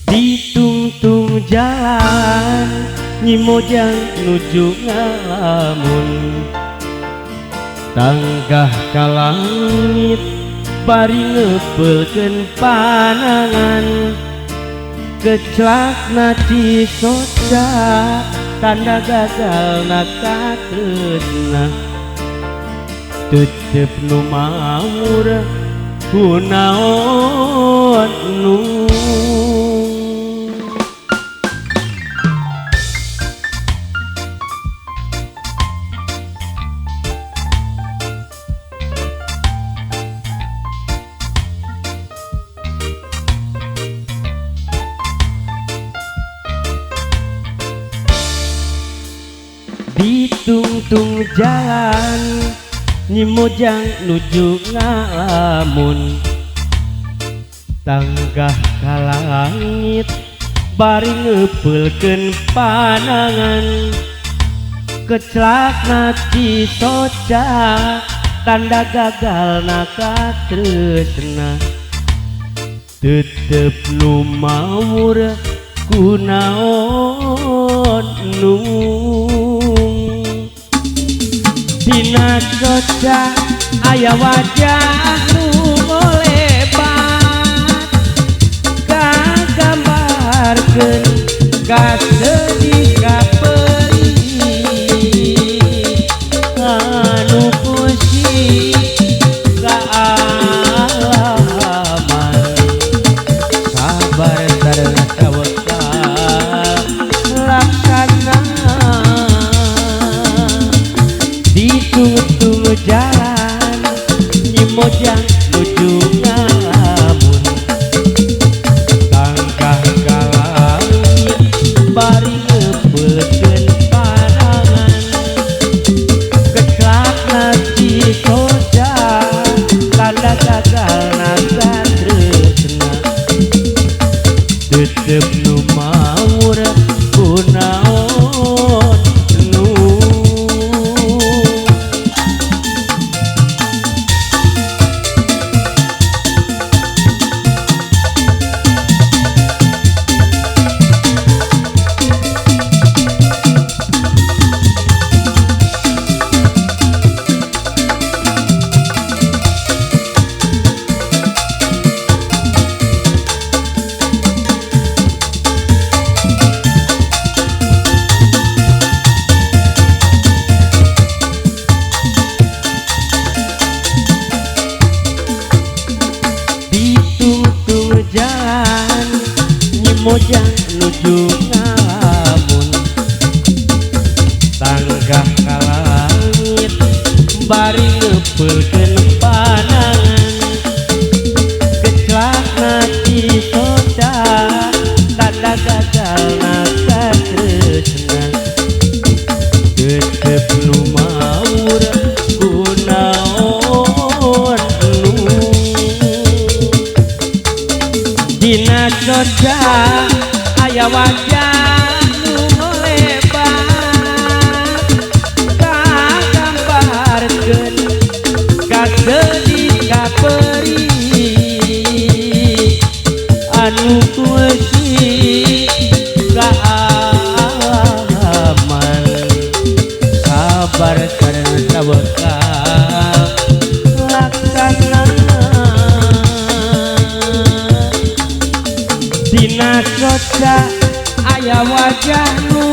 Ditungtung jalan Nyi Mojang nuju ngalamun, tanggah ka langit bari ngepeulkeun panangan. Kecelakna cisoca tanda gagalna katresna, tetep nu maur kunaon nu. Ditungtung jalan Nyi Mojang nuju ngalamun, tanggah ka langit bari ngepeulkeun panangan. Kecelakna cisoca tanda gagalna katresna, tetep nu maur kunaon nu. Dina soca aya wajah nu ngolebat, kagambarkeun kasedih kaperih anu pusing kaalaman. Sabar sareng tawakal laksana. Ditungtung jalan Nyi Mojang nuju ngalamun, tangkah ka langit bari ngepeulkeun panangan. Kecelakna cisoca tanda gagalna katresna, tetep nu maur kunaon nu. Ditungtung jalan Nyi Mojang nuju ngalamun, tanggah ka langit bari ngepeulkeun panangan. Kecelakna cisoca tanda gagalna katresna, tetep nu maur kunaon nu. Dina soca aya wajah nu ngolebat, kagambarkeun kasedih kaperih anu kuesi kaalaman. Sabar sareng tawakal laksana. Dina soca aya wajah nu